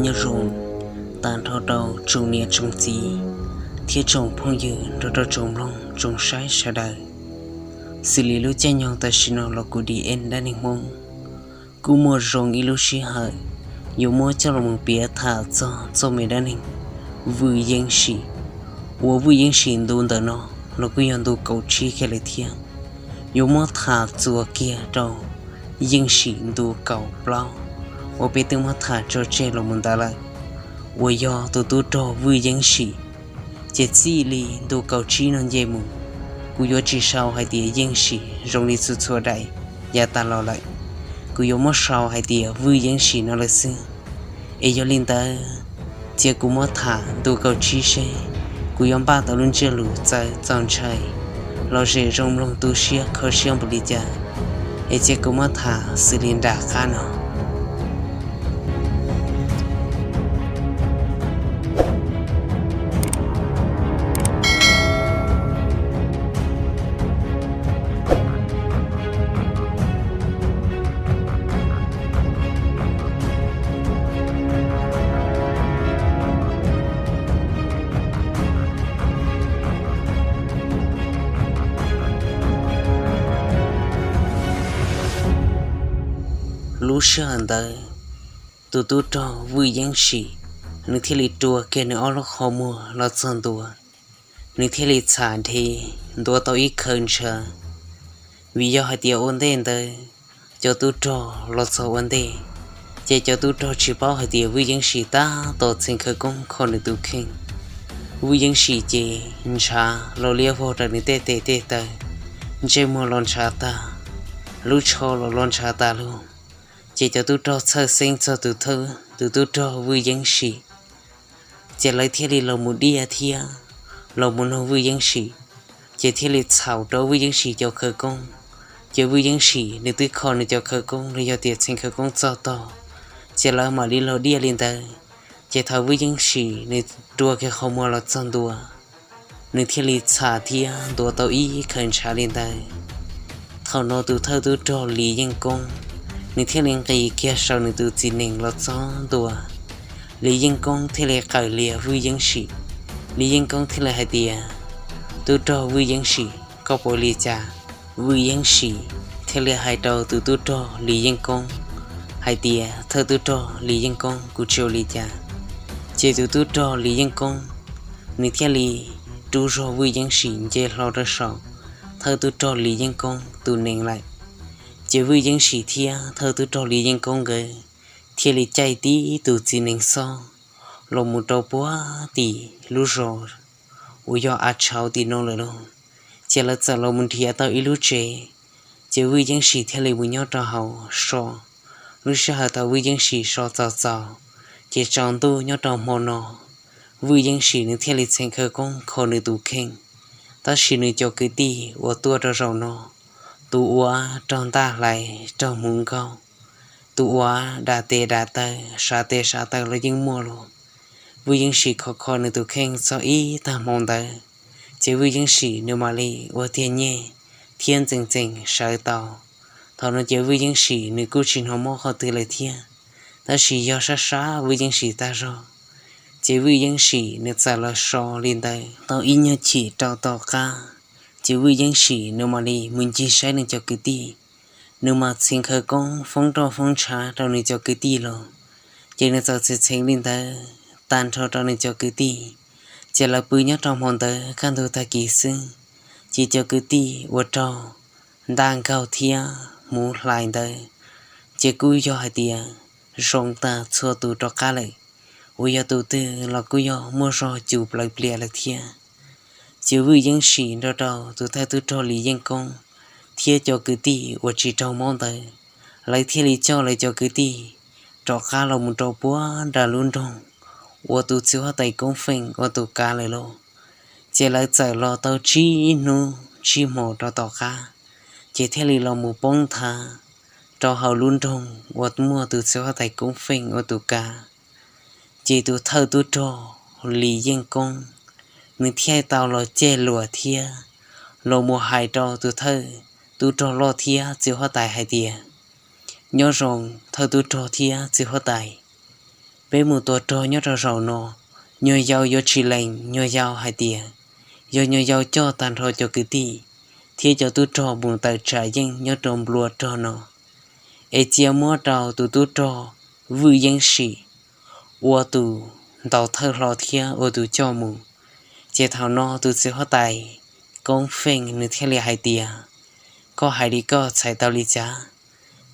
Nyob zoo tag nrho rau tsoom niam tsoom txiv thiab tsoom phooj ywg nrog rau tsoom mloog tsoom saib sawv daws. Xws li lub caij nyoog tam sim no los kuv D N dab neeg Hmoob kuj muaj zoo ib lub sij hawm yuav muab coj los mus piav tham txog txoj me dab neeg Vwj Yeeb Sim, uas Vwj Yeeb Sim ntu ntawm no los kuj yog ntu kaum tsib kiag lawm thiab. Yuav muab tham txuas kiag rau Yeeb Sim ntu kaum plaub uas peb twb muab tham tso tseg los mus ntawd lawm, uas yog tus tub rog Vwj Yeeb Sim. Ces txij li ntu kaum tsib no nce mus, kuv yuav tsis sau hais tias Yeeb Sim zoo li txhua txhua daim yav tas los lawm. Kuv yuav muab sau hais tias Vwj Yeeb Sim no lawm xwb. Es yog li ntawd, cia kuv muab tham ntu kaum tsib seb kuv yuav npaj tau lub ntsiab lus txawv txaus ntshai los zem zoo mloog tu siab kho siab npaum li cas. Es cia kuv muab tham xws li nram qab no. Lub sij hawm ntawd, tus tub rog Vwj Yeeb Sim, nws thiaj li rua kiag nws ob lub qhov muag los txog ntua, nws thiaj li txham dhev ntuav tau ib khaws ntshav. Vim yog hais tias ua ntej ntawd cov tub rog los txog ua ntej, ces cov tub rog tsis paub hais tias Vwj Yeeb Sim tab tom txheev khawv koob kho nws tus kheej. Vwj Yeeb Sim ces ntshav los liab vog rau nws tej tes tej taw, ntsej muag los ntshav tag, lub tsho los los ntshav tas lug. Ces cov tub rog txhawj xeeb txog tus thawj, tus tub rog Vwj Yeeb Sim, ces lawv thiaj li los mus diaj thiab los mus nug Vwj Yeeb Sim, ces thiaj li txhaum rau Vwj Yeeb Sim cov khawv koob. Ces Vwj Yeeb Sim nws twb kho nws cov khawv koob los yog tias txheev khawv koob txog tog, ces lawv mam li los diaj li ntawd. Ces thaum Vwj Yeeb Sim nws rua kiag qhov muag los txog ntua, nws thiaj li txham thiab ntuav tau ib khaws ntshav li ntawd. Thaum no tus thawj tub rog Lis Yeej Koob, nws thiaj li nqis kiag saum nws tus txiv nees los txog ntua. Lis Yeej Koob thiaj li qawm lias Vwj Yeeb Sim. Lis Yeej Koob thiaj li hais tias, tub rog Vwj Yeeb Sim, koj puas ua li cas? Vwj Yeeb Sim thiaj li hais rau tus tub rog Lis Yeej Koob hais tias, thawj tub rog Lis Yeej Koob, kuv tsis ua li cas. Ces tus tub rog Lis Yeej Koob nws thiaj li rub zog Vwj Yeeb Sim nce hlo rau saum thawj tub rog Lis Yeej Koob tus nees lawm. Ces Vwj Yeeb Sim thiab thawj tub rog Lis Yeej Koob nkawd thiaj li caij tib tus txiv nees xob los mus rau puag tim lub zos uas yog Av Tshauv tim no lawm lauj. Ces lawv txawm los mus nrhiav tau ib lub tsev, ces Vwj Yeeb Sim thiaj li mus nyob rau hauv so. Lub sij hawm thaum Vwj Yeeb Sim so txaus txaus, ces tsaus ntuj nyob rau hmo no, Vwj Yeeb Sim nws thiaj li txheev khawv koob kho nws tus kheej. Tab sis nws cov kwv tij uas tuaj rau zaum no, tus uas raug ntaj hlais raug hmuv nkaug, tus uas dam tes dam taw sav tes sav taw los yeej muaj lauj. Vwj Yeeb Sim kho kho nws tus kheej txog ib tag hmo ntawd, ces Vwj Yeeb Sim nws mam li ua tiag nyej thiab ntxeem ntxeem sawv tau. Thaum no ces Vwj Yeeb Sim nws kuj tsis hnov mob qhov twg lawm thiab, tab sis yog sab sab Vwj Yeeb Sim tag zog, ces Vwj Yeeb Sim nws txawm los so li ntawd tau ib nyuag chim rau tom qab, ces Vwj Yeeb Sim nws mam li mus ncig saib nws cov kwv tij. Nws mam txheev khawv koob foob roj foob ntshav rau nws cov kwv tij los, ces nws txawm txheev txheev li ntawd tag nrho rau nws cov kwv tij. Ces lawv pw nyob rau hmo ntawd kaj ntug tag kis xwb, ces cov kwv tij uas raug ntaj nkaug thiab hmuv hlais ntawd, ces kuj yog hais tias zoo tas txhua tus rov qab lawm, uas yog tus twg los kuj yog muaj zog cus plaws plias lawm thiab. Ces Vwj Yeeb Sim nrog rau tus thawj tub rog Lis Yeej Koob thiab cov kwv tij uas tsis raug mob ntawd, lawv thiaj li coj lawv cov kwv tij rov qab los mus rau puag nram lub nroog uas tus txiv huab tais Koob Feej ua tus kav lawm lauj. Ces lawv txawm los tau tsib hnub tsib hmo rau tom qab, ces thiaj li los mus poob nthav rau hauv lub nroog uas muaj tus txiv huab tais Koob Feej ua tus kav. Ces tus thawj tub rog Lis Yeej Koob, nws thiaj tau los ceg luam thiab los mus hais rau tus thawj tub rog loj thiab txiv huab tais hais tias, nyob zoo thawj tub rog thiab txiv huab tais, Peb mus tua rog nyob rau zaum no, nyuag yaus yuav tsis lees nyuag yaus hais tias yog nyuag yaus coj tag nrho cov kwv tij thiab cov tub rog mus tawm tsam yeej nyob rau nplua rog no, es cia muab rau tus tub rog Vwj Yeeb Sim ua tus ntaus thawj hlo thiab ua tus coj mus. Ces thaum no tus txiv huab tais Koob Feej nws thiaj li hais tias, koj hais li koj txhais tau li cas?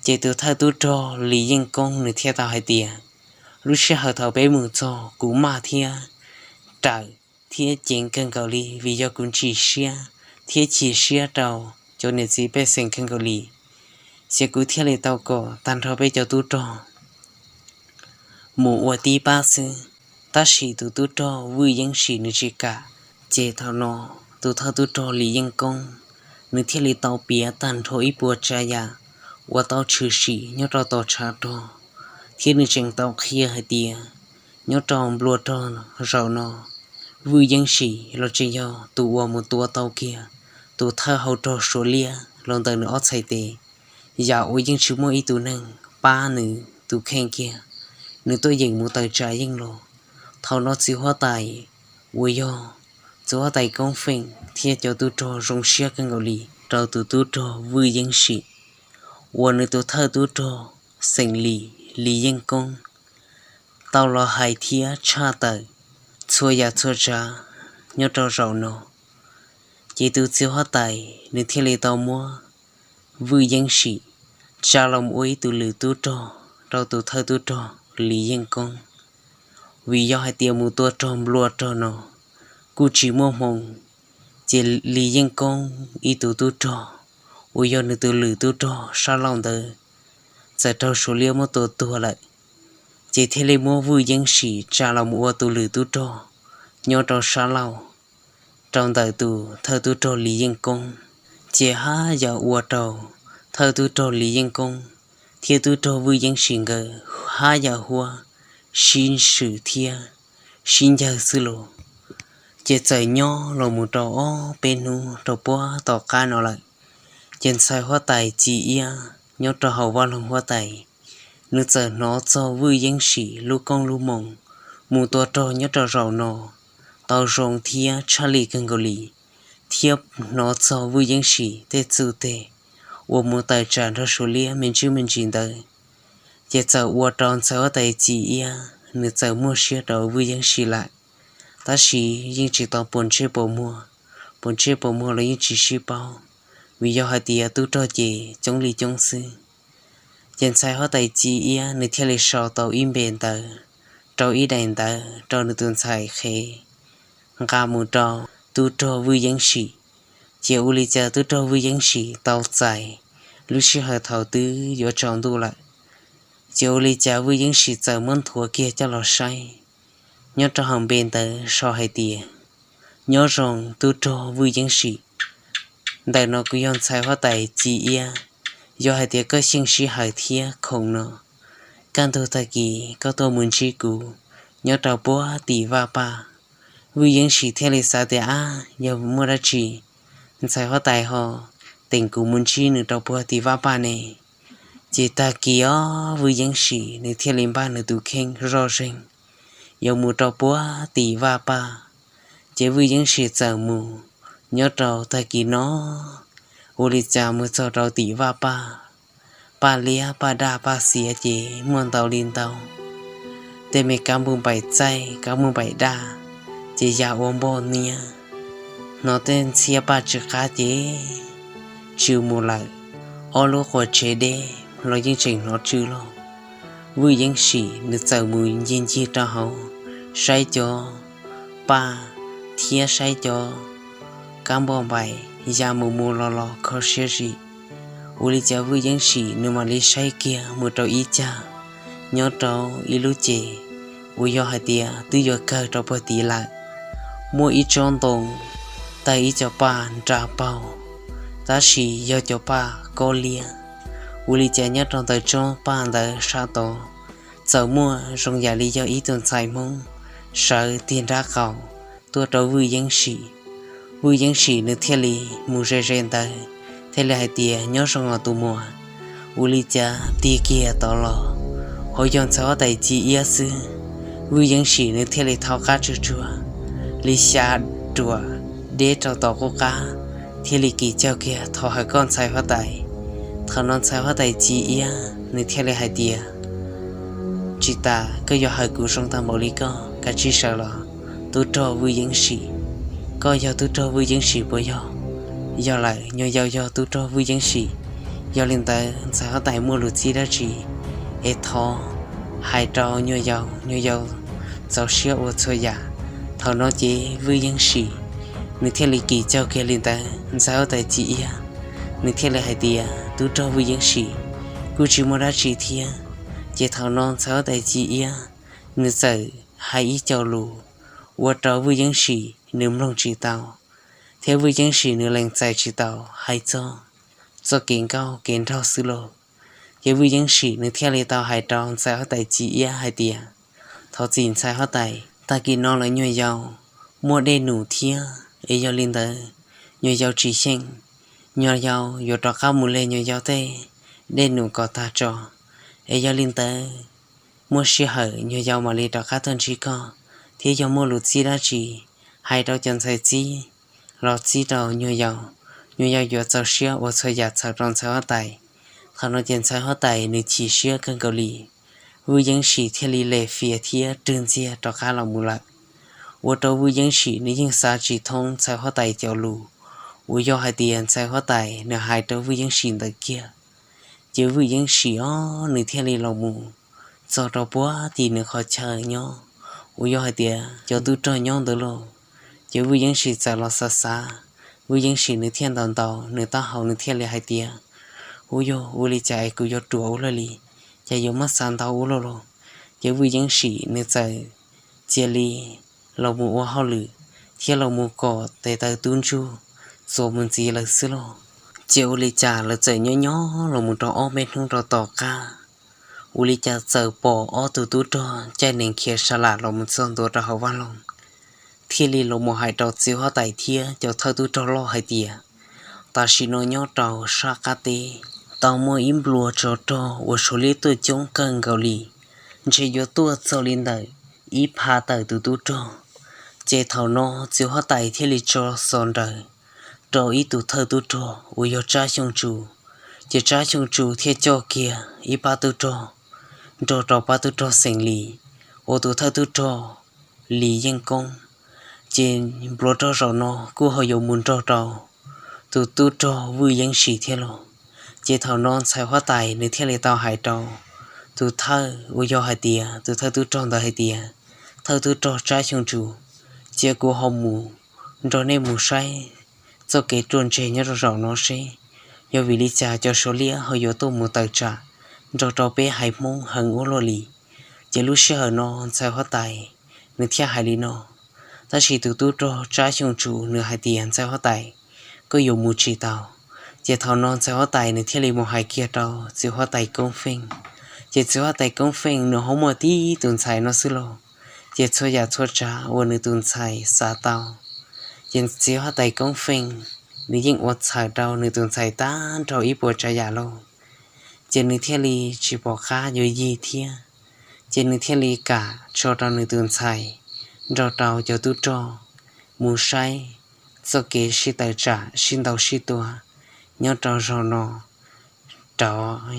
Ces tus thawj tub rog Lis Yeej Koob nws thiaj tau hais tias, lub sij hawm thaum peb mus txog kuv maj thiab rawm thiab ceev kawg nkaus li vim yog kuv ntsis siab thiab chim siab rau cov niam txiv pej xeem kawg nkaus li. Ces kuv thiaj li tau kom tag nrho peb cov tub rog mus ua tib pab xwb. Tab sis tus tub rog Vwj Yeeb Sim nws tsis kam. Ces thaum no tus thawj tub rog Lis Yeej Koob nws thiaj li tau piav tag nrho ib puas tsav yam uas tau tshwm sim nyob rau tom tshav rog, thiab nws tseem tau qhia hais tias nyob rau nplua rog zaum no, Vwj Yeeb Sim los tseem yog tus uas mus tua tau kiag tus thawj hau rog Suav Liab los ntawm nws ob txhais tes, yam uas yeej tsis muaj ib tug neeg pab nws tus kheej kiag, nws tuaj yeem mus tawm tsam yeej los. Thaum no txiv huab tais uas yog txiv huab tais Koob Feej thiab cov tub rog zoo siab kawg nkaus li rau tus tub rog Vwj Yeeb Sim uas nws tus thawj tub rog xeem Lis, Lis Yeej Koob, tau los hais thiab tshaj tawm txhua yam txhua tsav nyob rau zaum no. Ces tus txiv huab tais nws thiaj li tau muab Vwj Yeeb Sim tsa los ua ib tug lwm tub rog rau tus thawj tub rog Lis Yeej Koob, vim yog hais tias mus tua rog nplua rog no kuj tsis muaj hmoo. Ces Lis Yeej Koob ib tug tub rog uas yog nws tus lwm tub rog Sab Lauj ntawd txawm raug Suav Liab muab tua tuag lawm. Ces thiaj li muab Vwj Yeeb Sim tsa los mus ua tus lwm tub rog nyob rau Sab Lauj, rau ntawm tus thawj tub rog Lis Yeej Koob. Ces haj yam ua rau thawj tub rog Lis Yeej Koob thiab tub rog Vwj Yeeb Sim nkawd haj yam huab sib swm thiab sib ncawg xwb los. Ces txawm nyob los mus rau ob peb hnub rau puag tom qab no lawm, ces ntxhais huab tais Txiv Iab nyob rau hauv vaj loog huab tais, nws txawm hnov txog Vwj Yeeb Sim lub koob lub moo mus tua rog nyob rau zaum no tau zoo thiab tshaj lij kawg nkaus li, thiab hnov txog Vwj Yeeb Sim tej txuj teg uas mus tawm tsam nrog Suav Liab me ntsis me ntsis ntawd, ces txawm ua rau ntxhais huab tais Txiv Iab nws txawm muaj siab rau Vwj Yeeb Sim lawm. Tab sis yeej tsis tau puas ntsej puas muag, puas ntsej puas muag los yeej tsis sib paub, vim yog hais tias tub rog ces coob li coob xwb. Ces ntxhais huab tais Txiv Iab nws thiaj li sau tau ib npe ntawv rau ib daim ntawv rau nws tus ntxhais qhev nqa mus rau tub rog Vwj Yeeb Sim. Ces ua li cas tub rog Vwj Yeeb Sim tau txais, lub sij hawm thaum twb yuav tsaus ntuj lawm, ces ua li cas Vwj Yeeb Sim txawm muab nthuav kiag coj los saib. Nyob rau hauv npe ntawd sau hais tias, nyob zoo tub rog Vwj Yeeb Sim, ntawm no kuv yog ntxhais huab tais Txiv Iab. Yog hais tias koj xyeej sij hawm thiab khoom no, kaj ntug tag kis koj tuaj mus ntsib kuv nyob rau puag tim Vaj Paj. Vwj Yeeb Sim thiaj li xav tias, ab, yog muaj dab tsi ntxhais huab tais ho teem kuv mus ntsib nws rau puag tim Vaj Paj ne? Ces tag kis os Vwj Yeeb Sim nws thiaj li npaj nws tus kheej zoj zeeg yuav mus rau puag tim Vaj Paj. Ces Vwj Yeeb Sim txawm mus, nyob rau tag kis no ua li cas mus txog rau tim Vaj Paj, paj liab paj daj paj xiav ces muaj ntau li ntau. Tej me kab npauj npaim txaij kab npauj npaim daj ces ya ua npoj niab. Hnov tej ntxhiab paj tsw qab ces tsw mus lawm, ob lub quas tsev deb los yeej tseem hnov tsw loj. Vwj Yeeb Sim nws txawm mus ncig ncig rau hauv, saib cov paj thiab saib cov kab npauj npaim ya mus mus los los kho siab zim. Ua li cas Vwj Yeeb Sim nws mam li saib kiag mus rau ib cag, nyob rau ib lub ces uas yog hais tias twb yuav kawg rau puag tid lawm, muaj ib tsob ntoo tawg ib co paj nra paug, tab sis yog cov paj kob liab. Ua li cas nyob rau ntawm tsob paj ntawd sab tod txawm muaj zoo yam li yog ib tug ntxhais Hmoob sawv tig nrab qaum tuaj rau Vwj Yeeb Sim. Vwj Yeeb Sim nws thiaj li mus ze ze ntawd, thiaj li hais tias, nyob zoo os tus muam. Ua li cas tig kiag tod los ho yog ntxhais huab tais Ci Iab xwb. Vwj Yeeb Sim nws thiaj li thaub qab tsuag tsuag li xya ruam deb rau tom qub qab, thiaj li kis caug kiag thov hawm koj ntxhais huab tais. Thaum no ntxhais huab tais Ci Iab nws thiaj li hais tias, tsis tas koj yuav hawm kuv zoo tag npaum li koj, kav tsij sawv los. Tub rog Vwj Yeeb Sim, koj yog tub rog Vwj Yeeb Sim puas yog? Yog lawm, nyuag yaus yog tub rog Vwj Yeeb Sim. Yog li ntawd ntxhais huab tais muaj lus txib dab tsi es thov hais rau nyuag yaus, nyuag yaus txaus siab ua txhua yam. Thaum no ces Vwj Yeeb Sim nws thiaj li kis caug kiag li ntawd, ntxhais huab tais Ci Iab nws thiaj li hais tias, tub rog Vwj Yeeb Sim, kuj tsis muaj dab tsi thiab. Ces thaum no ntxhais huab tais Ci Iab nws txawm hais ib co lus ua rau Vwj Yeeb Sim nws mloog tsis tau, thiab Vwj Yeeb Sim nws lees txais tsis tau hais txog txoj kev nkauj kev nraug xwb lauj. Ces Vwj Yeeb Sim nws thiaj li tau hais rau ntxhais huab tais Ci Iab hais tias, thov txim ntxhais huab tais, tag kis no lawv nyuag yaus muaj dej num thiab, es yog li ntawd nyuag yaus tsis xyeej, nyuag yaus yuav rov qab mus hle nyuag yaus tej dej num kom tag tso. Es yog li ntawd muaj sij hawm nyuag yaus mam li rov qab tuaj ntsib koj, thiab yog muaj lus txib dab tsi hais rau cov ntxhais txib los txib rau nyuag yaus, nyuag yaus yuav txaus siab ua txhua yam txhawm rau ntxhais huab tais. Thaum no ces ntxhais huab tais nws chim siab kawg nkaus li. Vwj Yeeb Sim thiaj li lem fias thiab rwg ntxiag rov qab los mus lawm, ua rau Vwj Yeeb Sim nws yeej xav tsis thoob ntxhais huab tais cov lus uas yog hais tias ntxhais huab tais nws hais rau Vwj Yeeb Sim ntawd kiag. Ces Vwj Yeeb Sim os nws thiaj li los mus txog rau puag tim nws qhov chaw nyob uas yog hais tias cov tub rog nyob ntawd lauj. Ces Vwj Yeeb Sim txawm los xav xav, Vwj Yeeb Sim nws thiaj ntaus ntaus nws taub hau nws thiaj li hais tias, ub yog ua li cas es kuv yuav ruam ua luaj li, cas yuav muab xav ntau ua luaj lauj. Ces Vwj Yeeb Sim nws txawm cia li los mus ua hauj lwm thiab los mus kom tes taw tub ntsuj txuas mus ntxiv lawm xwb lauj. Ces ua li cas lawv txawm nyob nyob los mus rau ob peb hnub rau tom qab, ua li cas txawm pom ob tug tub rog caij nees khiav sa lam los mus txog ntua rau hauv vaj loog, thiaj li los mus hais rau txiv huab tais thiab cov thawj tub rog loj hais tias, tam sim no nyob rau sab qab teb tau muaj ib nplua tsov rog uas suav liab tuaj coob kawg nkaus li, ntshe yuav tuaj txog li ntawm ib phav tawm tus tub rog. Ces thaum no txiv huab tais thiaj li tso xov nraws rau ib tug thawj tub rog uas yog Tsab Xyooj Tsu. Ces Tsab Xyooj Tsu thiaj coj kiag ib pab tub rog nrog rau pab tub rog Xeem Lis uas tus thawj tub rog Lis Yeej Koob. Ces nplua rog zaum no kuj ho yuav mus nrog rau tus tub rog Vwj Yeeb Sim thiab lauj. Ces thaum no ntxhais huab tais nws thiaj li tau hais rau tus thawj uas yog hais tias tus thawj tub rog ntawd hais tias, thawj tub rog Tsab Xyooj Tsu, cia kuv ho mus nrog nej mus saib txoj kev ruaj ntseg nyob rau zaum no seb yog vim li cas cov suav liab ho yuav tuaj mus tawm tsam nrog rau peb haiv Hmoob heev ua luaj li. Ces lub sij hawm no ntxhais huab tais nws thiaj hais li no, tab sis tus tub rog Tsab Xyooj Tsu nws hais tias ntxhais huab tais, koj yuav mus tsis tau. Ces thaum no ntxhais huab tais nws thiaj li mus hais kiag rau txiv huab tais Koob Feej. Ces txiv huab tais Koob Feej nws ho muaj tib tus ntxhais no xwb lauj. Ces txhua yam txhua tsav uas nws tus ntxhais xav tau, ces txiv huab tais Koob Feej nws yeej ua txhawm rau nws tus ntxhais tag nrho ib puas tsav yam lauj. Ces nws thiaj li tsis pom qab yuav yig thiab. Ces nws thiaj li kam tso rau nws tus ntxhais nrog rau cov tub rog mus saib txoj kev sib tawm tsam sib ntaus sib tua nyob rau zaum no rau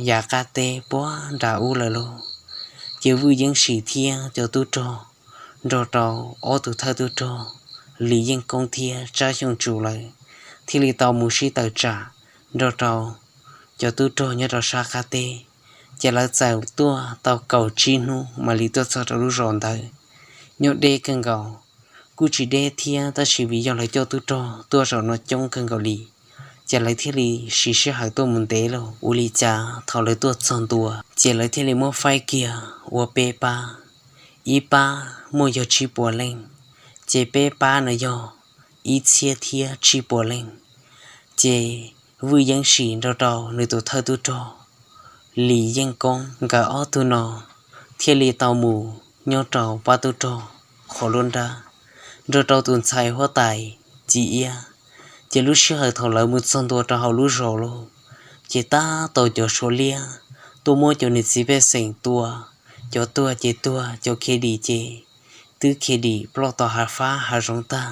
yav qab teb puag nram ub lawm lauj. Ces Vwj Yeeb Sim thiab cov tub rog nrog rau ob tug thawj tub rog Lis Yeej Koob thiab Tsab Xyooj Tsu lawm thiaj li tau mus sib tawm tsam nrog rau cov tub rog nyob rau sab qab teb. Ces lawv txawm tuaj tau kaum tsib hnub mam li tuaj txog rau lub zos ntawd. Nyob deb kawg nkaus, kuj tsis deb thiab tab sis vim yog lawv coj tub rog tuaj zaum no coob kawg nkaus li, ces lawv thiaj li siv sij hawm tuaj mus ntev lauj. Ua li cas thaum lawv tuaj txog ntua ces lawv thiaj li muab faib kiag ua peb pab, ib pab muaj yog tsib puas leej, ces peb pab no yog ib txhiab thiab tsib puas leej. Ces Vwj Yeeb Sim nrog rau nws tus thawj tub rog Lis Yeej Koob nkawd ob tug no thiaj li tau mus nyob rau pab tub rog qhov lub nrab nrog rau tus ntxhais huab tais Ci Iab. Ces lub sij hawm thaum lawv mus txog ntua rau hauv lub zos lauj, ces tab tom cov suav liab tuaj muab cov niam txiv pej xeem tua cov tuag ces tuag, cov khiav dim ces twb khiav dim ploj tom hav fab hav zoov tag.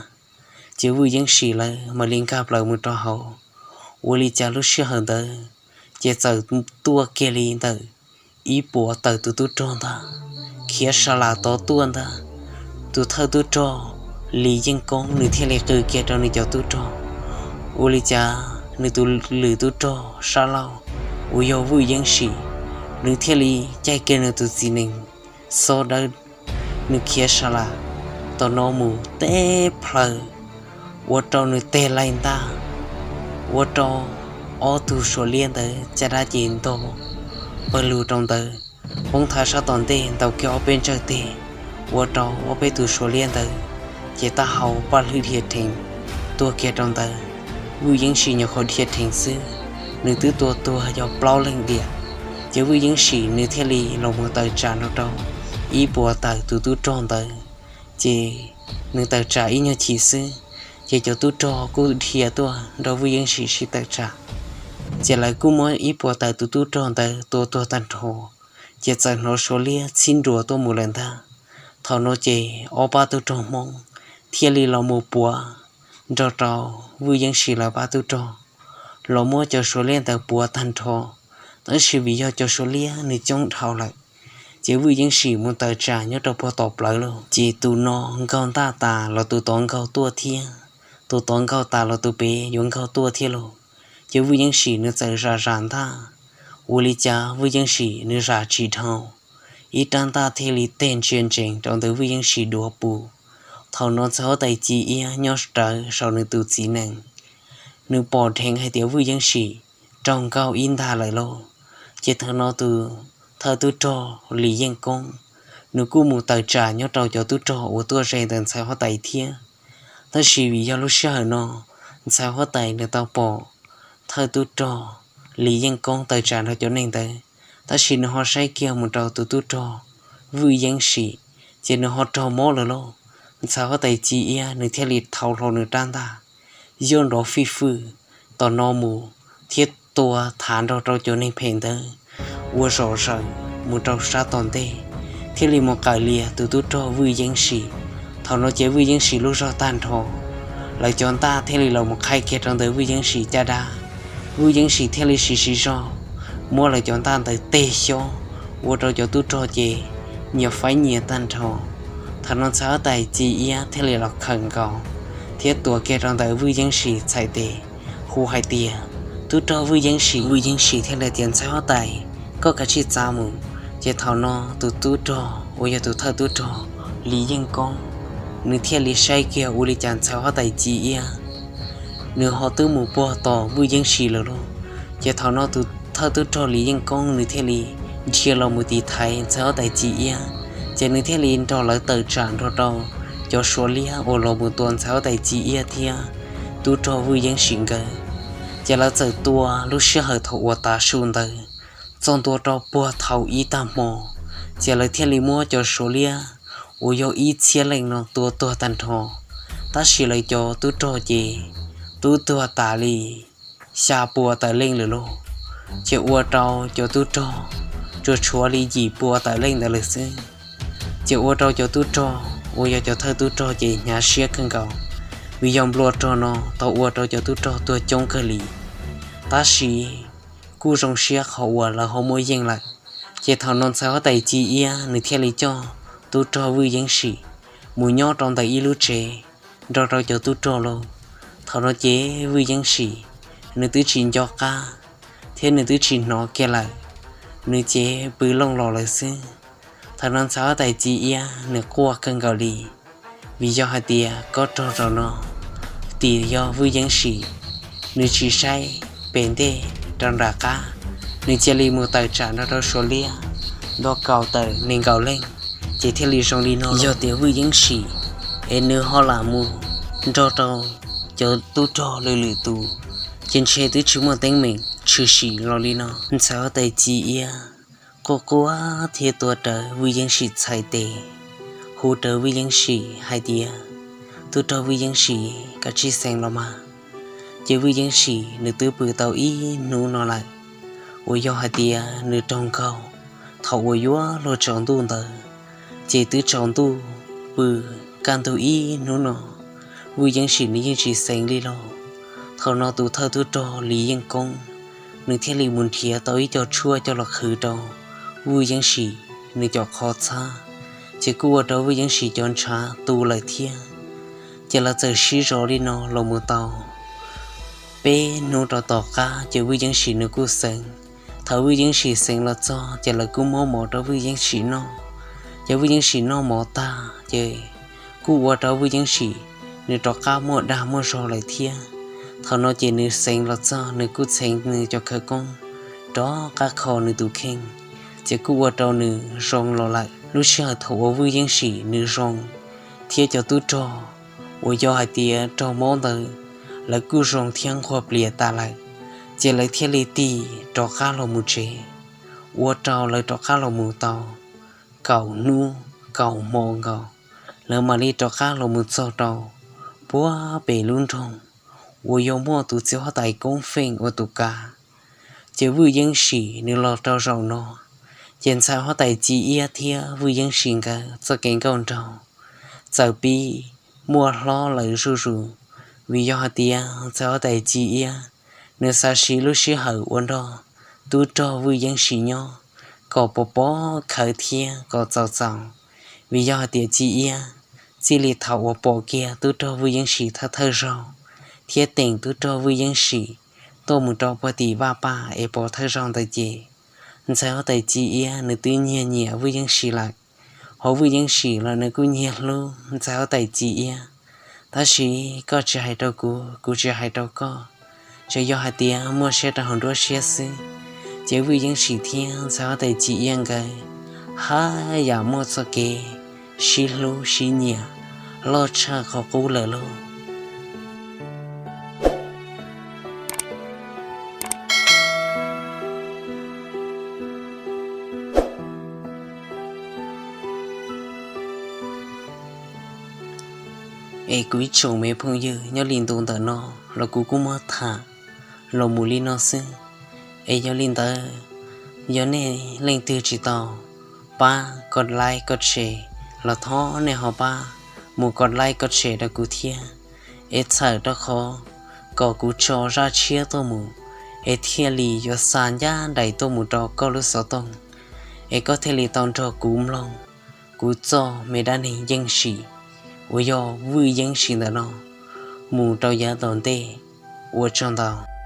Ces Vwj Yeeb Sim lawv mam li nkag plaws mus rau hauv. Ua li cas lub sij hawm ntawd ces txawm tuaj kiag li ntawm ib puas tawm tus tub rog ntag, khiav sa las tod tuaj ntag. Tus thawj tub rog Lis Yeej Koob nws thiaj li qw kiag rau nws cov tub rog. Ua li cas nws tus lwm tub rog sab laug uas yog Vwj Yeeb Sim, nws thiaj li caij kiag nws tus txiv nees xob dawb, nws khiav sa las tom no mus teb plaws, ua rau nws teg laig ntaj, ua rau ob tug suav liab ntawd caj dab ces ntog pawg lug rau ntawd, poob thav sab tom ntej ntaus kiag ob peb ntsawj teg, ua rau ob peb tug suav liab ntawd ces taub hau paj hlwb dhia rheev tuag kiag rau ntawd. Vwj Yeeb Sim nyuam qhuav dhia rheev xwb, nws twb tua tuag yog plaub leeg diam. Ces Vwj Yeeb Sim nws thiaj li los mus tawm tsam nrog rau ib puas tawm tus tub rog ntawd. Ces nws tawm tsam ib nyuag chim xwb, ces cov tub rog kuj dhia tuaj nrog Vwj Yeeb Sim sib tawm tsam. Ces lawv kuj muab ib puas tawm tus tub rog ntawd tua tuag tag nrho, ces txawm hnov suav liab txhib nruas tuaj mus lawm ntag. Thaum no ces ob pab tub rog Hmoob thiaj li los mus puav nrog rau Vwj Yeeb Sim lawv pab tub rog, los muab cov suav liab ntawd puav tag nrho. Tab sis vim yog cov suav liab nws coob dhau lawm, ces Vwj Yeeb Sim mus tawm tsam nyob rau puag tom plawv lauj. Ces tus no nkaug ntaj tas los tus tod nkaug tuaj thiab, tus tod nkaug tas los tus pem yuav nkaug tuaj thiab lauj. Ces Vwj Yeeb Sim nws txawm zam zam ntaj, ua li cas Vwj Yeeb Sim nws zam tsis dhau, ib rab ntaj thiaj li teg ntsia ntsees rau ntawm Vwj Yeeb Sim duav pus. Thaum no ntxhais huab tais Ci Iab nyob rawv saum nws tus txiv nees, nws pom dheev hais tias Vwj Yeeb Sim raug nkaug ib ntag lawm lauj. Ces thaum no tus thawj tub rog Lis Yeej Koob, nws kuj mus tawm tsam nyob rau cov tub rog uas tuaj ze ntawm ntxhais huab tais thiab. Tab sis vim yog lub sij hawm no ntxhais huab tais nws tau pom thawj tub rog Lis Yeej Koob tawm tsam nrog cov neeg ntawd, tab sis nws ho saib kiag mus rau tus tub rog Vwj Yeeb Sim, ces nws ho raug mob lawm lauj. Ntxhais huab tais Ci Iab nws thiaj li thau hlo nws rab ntaj, yuav nrov fij fwj tom no mus thiab tua thav nrog rau cov neeg phem ntawd ua zom zaws mus rau sab tom ntej, thiaj li mus qawm lias tus tub rog Vwj Yeeb Sim. Thaum no ces Vwj Yeeb Sim lub zog tag nrho, lawv cov ntaj thiaj li los mus qhaib kiag rau ntawm Vwj Yeeb Sim caj dab. Vwj Yeeb Sim thiaj li siv siv zog muab lawv cov ntaj ntawd teg xyob, ua rau cov tub rog ces nyias faib nyias tag nrho. Thaum no ntxhais huab tais Ci Iab thiaj li los khawm nkaus thiab tuav kiag rau ntawm Vwj Yeeb Sim txhais tes, hu hais tias, Tub rog Vwj Yeeb Sim! Vwj Yeeb Sim thiaj li tias, Ntxhais huab tais, koj kav tsij txav mus. Ces thaum no tus tub rog uas yog tus thawj tub rog Lis Yeej Koob, nws thiaj li saib kiag ua li cas ntxhais huab tais Ci Iab nws ho twb mus puag tom Vwj Yeeb Sim lawm lauj. Ces thaum no tus thawj tub rog Lis Yeej Koob nws thiaj li dhia los mus tiv thaiv ntxhais huab tais Ci Iab, ces nws thiaj li nrog lawv tawm tsam nrog rau cov suav liab uas los mus tua ntxhais huab tais Ci Iab thiab tub rog Vwj Yeeb Sim nkawd. Ces lawv txawm tua lub sij hawm thaum uas tav su ntawd txog ntua rau puag thaum ib tag hmo, ces lawv thiaj li muab cov suav liab uas yog ib txhiab leej no tua tuag tag nrho. Tab sis lawv cov tub rog ces twb tuag tas li xya pua tawm leej lawm lauj. Ces ua rau cov tub rog tsuas tshuav li yim pua tawm leej ntawd lawm xwb. Ces ua rau cov tub rog uas yog cov thawj tub rog ces hnyav siab kawg nkaus, vim yog nplua rog no tau ua rau cov tub rog tuag coob kawg li. Tab sis kuj zoo siab qhov uas lawv ho muaj yeej lawm. Ces thaum no ntxhais huab tais Ci Iab nws thiaj li coj tub rog Vwj Yeeb Sim mus nyob rau ntawm ib lub tsev nrog rau cov tub rog lauj. Thaum no ces Vwj Yeeb Sim nws twb tsis nco qab thiab nws twb tsis hnov kiag lawm, nws ces pw looj los lawm xwb. Thaum no ntxhais huab tais Ci Iab nws quaj kawg nkaus li, vim yog hais tias kob rog zaum no tim yog Vwj Yeeb Sim nws tsis saib pem ntej rau nram qab, nws cia li mus tawm tsam nrog rau suav liab ntau kaum tawm nees nkaum leej, ces thiaj li zoo li no. Yog tias Vwj Yeeb Sim es nws ho lam mus nrog rau cov tub rog lwm lwm tus, ces ntshe twb tsis muaj teeb meem tshwm sim los li no. Ntxhais huab tais Ci Iab quaj quaj thiab tuav rawv Vwj Yeeb Sim txhais tes, hu rawv Vwj Yeeb Sim hais tias, Tub rog Vwj Yeeb Sim, koj tsis xeev los mas. Ces Vwj Yeeb Sim nws twb pw tau ib hnub no lawm, uas yog hais tias nws raug nkaug Thaum uas yuav luag tsaus ntuj ntawd, ces twb tsaus ntuj pw kaj ntug ib hnub no, Vwj Yeeb Sim nws yeej tsis xeev li los. Thaum no tus thawj tub rog Lis Yeej Koob, nws thiaj li mus nrhiav tau ib co tshuaj coj los qhwv rau Vwj Yeeb Sim nws cov qhov txhab, ces kuj ua rau Vwj Yeeb Sim cov ntshav tu lawm thiab. Ces lawv txawm sib zov li no los mus tau peb hnub rau tom qab ces Vwj Yeeb Sim nws kuj xeev. Thaum Vwj Yeeb Sim xeev los txog ces lawv kuj muab mov rau Vwj Yeeb Sim noj. Ces Vwj Yeeb Sim noj mov tag ces kuj ua rau Vwj Yeeb Sim nws rov qab muaj dag muaj zog lawm thiab. Thaum no ces nws xeev los txog nws kuj txheev nws cov khawv koob rov qab kho nws tus kheej, ces kuj ua rau nws zoo los lawm. Lub sij hawm thaum uas Vwj Yeeb Sim nws zoo thiab cov tub rog uas yog hais tias raug mob ntawd, lawv kuj zoo thiab nquag plias tas lawm, ces lawv thiaj li tig rov qab los mus tsev, ua rau lawv rov qab los mus tau kaum hnub kaum hmo nkaus, lawv mam li rov qab los mus txog rau puag pem lub nroog uas yog muaj tus txiv huab tais Koob Feej ua tus kav. Ces Vwj Yeeb Sim nws los rau zaum no, ces ntxhais huab tais Ci Iab thiab Vwj Yeeb Sim nkawd txoj kev nkauj nraug txawm pib muaj hlob lawm zuj zus, vim yog hais tias ntxhais huab tais Ci Iab nws xav siv lub sij hawm ua nrog tub rog Vwj Yeeb Sim nyob kom pov pob khawv thiab kom txaus txaus. Vim yog hais tias Ci Iab txij li thaum uas pom kiag tub rog Vwj Yeeb Sim thawj thawj zaug thiab teem tub rog Vwj Yeeb Sim tuaj mus rau puag tim vaj paj es pom thawj zaug ntawd ces ntxhais huab tais Ci Iab nws twb nyiag nyiam Vwj Yeeb Sim lawm. Hos Vwj Yeeb Sim los nws kuj nyiag hlub ntxhais huab tais Ci Iab. Tab sis koj tsis hais rau kuv, kuv tsis hais rau koj, tsuas yog hais tias muaj siab rau hauv nruab siab xwb. Ces Vwj Yeeb Sim thiab ntxhais huab tais Ci Iab nkawd haj yam muaj txoj kev sib hlub sib nyiam loj tshaj qhov qub lawm lauj. Es kuv ib tsoom me phooj ywg, nyob li ntu ntawm no los kuv kuj muab tham los mus li no xwb. Es yog li ntawd, yog nej leej twg tsis tau pab koj like koj share los thov nej ho pab mus koj like koj share rau kuv thiab, es txhawm rau qhov kom kuv tso zaj tshiab tuaj mus, es thiaj li yuav xa ncaj nraim tuaj mus rau koj lub xov tooj, es koj thiaj li tau nrog kuv mloog kuv txoj me dab neeg Yeeb Sim uas yog Vwj Yeeb Sim ntawm no mus rau yav tom ntej. Ua tsaug ntau.